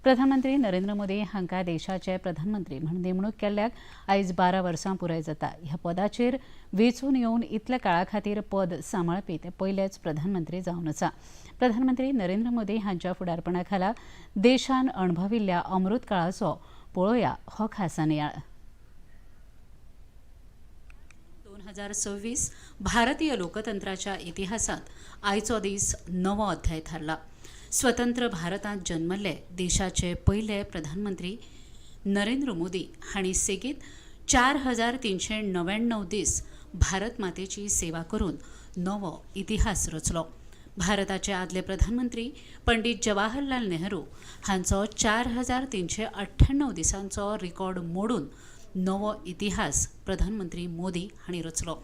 प्रधानमंत्री नरेंद्र मोदी हांकां देशाचे प्रधानमंत्री म्हूण नेमणूक केल्ल्याक आयज 12 वर्सां पुराय जाता. ह्या पदाचेर वेंचून येवन इतल्या काळा खातीर पद सांबाळपी ते पयलेच प्रधानमंत्री जावन आसा. प्रधानमंत्री नरेंद्र मोदी हांच्या फुडारपणा खाला देशान अणभविल्ल्या अमृतकाळाचो पळोवया हो खासा नियाळ. 2026 भारतीय लोकतंत्राच्या इतिहासात आयचो दीस नवो अध्याय थारला. स्वतंत्र भारतांत जन्मल्ले देशाचे पयले प्रधानमंत्री नरेंद्र मोदी हांणी सेगीत 4399 दीस भारत मातेची सेवा करून नवो इतिहास रचलो. भारताचे आदले प्रधानमंत्री पंडित जवाहरलाल नेहरू हांचो 4398 दिसांचो रिकॉर्ड मोडून नवो इतिहास प्रधानमंत्री मोदी हांणी रचलो.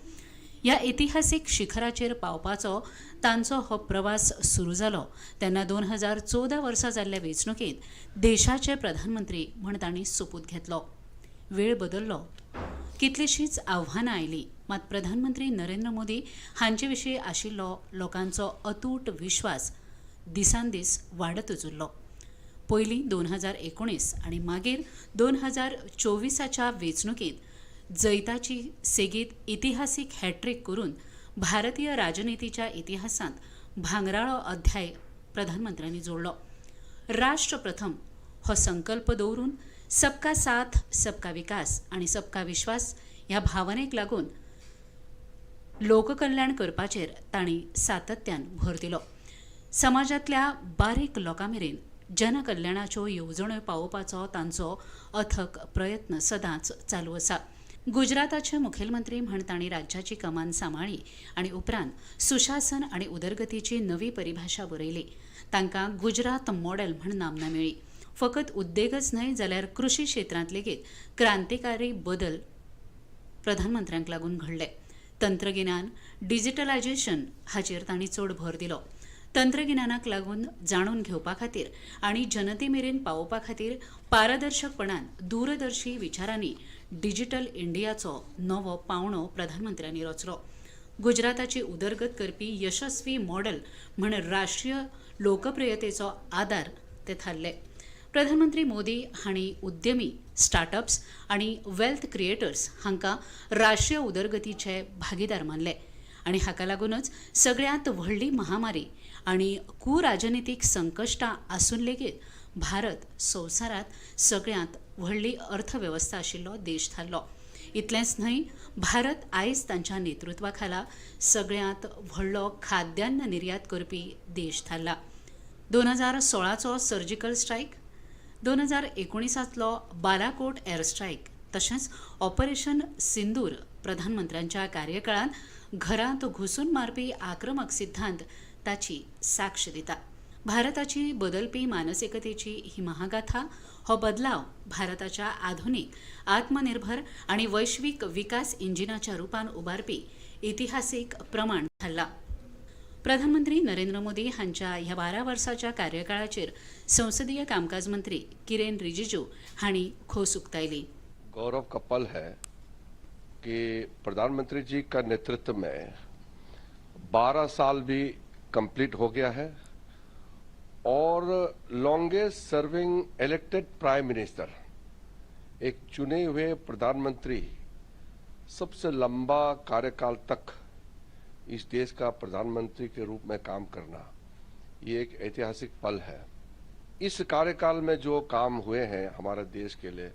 ह्या इतिहासीक शिखराचेर पावपाचो तांचो हो प्रवास सुरू जालो तेन्ना 2014 वर्सा जाल्ल्या वेंचणुकेंत देशाचे प्रधानमंत्री म्हण तांणी सोपूत घेतलो. वेळ बदल्लो, कितलींशींच आव्हानां आयलीं, मात प्रधानमंत्री नरेंद्र मोदी हांचे विशीं आशिल्लो लोकांचो अतूट विश्वास दिसान दीस वाडतच उरलो. पयलीं 2019 आनी मागीर 2024च्या वेंचणुकेंत जैताची सेगीत इतिहासीक हॅट्रीक करून भारतीय राजनितीच्या इतिहासांत भांगराळो अध्याय प्रधानमंत्र्यांनी जोडलो. राष्ट्र प्रथम हो संकल्प दवरून सबका साथ, सबका विकास आनी सबका विश्वास ह्या भावनेक लागून लोककल्याण करपाचेर तांणी सातत्यान भर दिलो. समाजांतल्या बारीक लोकां मेरेन जनकल्याणाच्यो येवजण्यो पावोवपाचो तांचो अथक प्रयत्न सदांच चालू आसा. गुजराताचे मुखेलमंत्री म्हण तांणी राज्याची कमान सांबाळ्ळी आनी उपरांत सुशासन आनी उदरगतीची नवी परिभाशा बरयली. तांकां गुजरात मॉडेल म्हण नामना मेळ्ळी. फकत उद्देगच न्हय जाल्यार कृशी क्षेत्रांत लेगीत क्रांतिकारी बदल प्रधानमंत्र्यांक लागून घडले. तंत्रगिन्यान, डिजिटलायजेशन हाचेर तांणी चड भर दिलो. तंत्रगिन्यानाक लागून जाणून घेवपा खातीर आनी जनते मेरेन पावोवपा खातीर पारदर्शकपणान दूरदर्शी विचारांनी डिजिटल इंडियाचो नवो पावंडो प्रधानमंत्र्यांनी रचलो. गुजराताची उदरगत करपी यशस्वी मॉडेल म्हण राष्ट्रीय लोकप्रियतेचो आदार ते थारले. प्रधानमंत्री मोदी हांणी उद्यमी, स्टार्टअप्स आनी वेल्थ क्रिएटर्स हांकां राष्ट्रीय उदरगतीचे भागीदार मानले आनी हाका लागूनच सगळ्यांत व्हडली महामारी आनी कुराजनितीक संकश्टां आसून लेगीत भारत संवसारांत सगळ्यांत व्हडली अर्थवेवस्था आशिल्लो देश थारलो. इतलेंच न्हय, भारत आयज तांच्या नेतृत्वा खाला सगळ्यांत व्हडलो खाद्यान्न निर्यात करपी देश थारला. 2016चो सर्जिकल स्ट्रायक, 2019तलो बालाकोट एअर स्ट्रायक तशेंच ऑपरेशन सिंदूर प्रधानमंत्र्यांच्या कार्यकाळांत घरांत घुसून मारपी आक्रमक सिद्धांत ताची साक्ष दिता. भारताची बदलपी मानसिकतेची ही महागाथा. हो बदलाव भारताच्या आधुनिक, आत्मनिर्भर आणि वैश्विक विकास इंजिनाच्या रुपान उबारपी इतिहासीक प्रमाण थारला. प्रधानमंत्री नरेंद्र मोदी हांच्या ह्या 12 वर्साच्या कार्यकाळाचेर संसदीय कामकाज मंत्री किरेन रिजिजू हांणी खोस उक्तायली. गौरव का पल है कि प्रधानमंत्री जी का नेतृत्व में 12 साल भी कंप्लीट हो गया है और longest serving elected prime minister, एक चुने हुए प्रधानमंत्री सबसे लंबा कार्यकाल तक इस देश का प्रधानमंत्री के रूप में काम करना, ये एक ऐतिहासिक पल है. इस कार्यकाल में जो काम हुए हैं हमारे देश के लिए,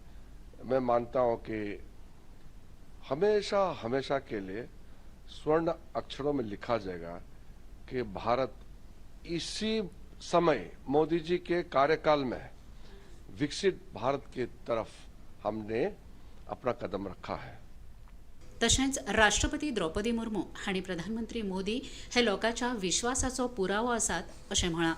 मैं मानता हूं कि हमेशा हमेशा के लिए स्वर्ण अक्षरों में लिखा जाएगा कि भारत इसी समय मोदी जी के कार्यकाल में विकसित भारत की तरफ हमने अपना कदम रखा है. तशेंच राष्ट्रपती द्रौपदी मुर्मू हांणी प्रधानमंत्री मोदी हे लोकांच्या विश्वासाचो पुरावो आसात अशें म्हळां.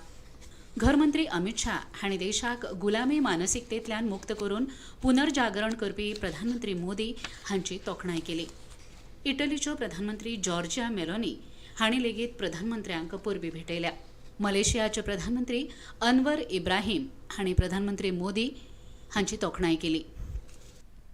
घरमंत्री अमित शाह हांणी देशाक गुलामी मानसिकतेंतल्यान मुक्त करून पुनर्जागरण करपी प्रधानमंत्री मोदी हांची तोखणाय केली. इटलीच्यो प्रधानमंत्री जॉर्जिया मेलोनी हांणी लेगीत प्रधानमंत्र्यांक परबीं भेटयल्या. मलेशियाचे प्रधानमंत्री अनवर इब्राहीम हांणी प्रधानमंत्री मोदी हांची तोखणाय केली.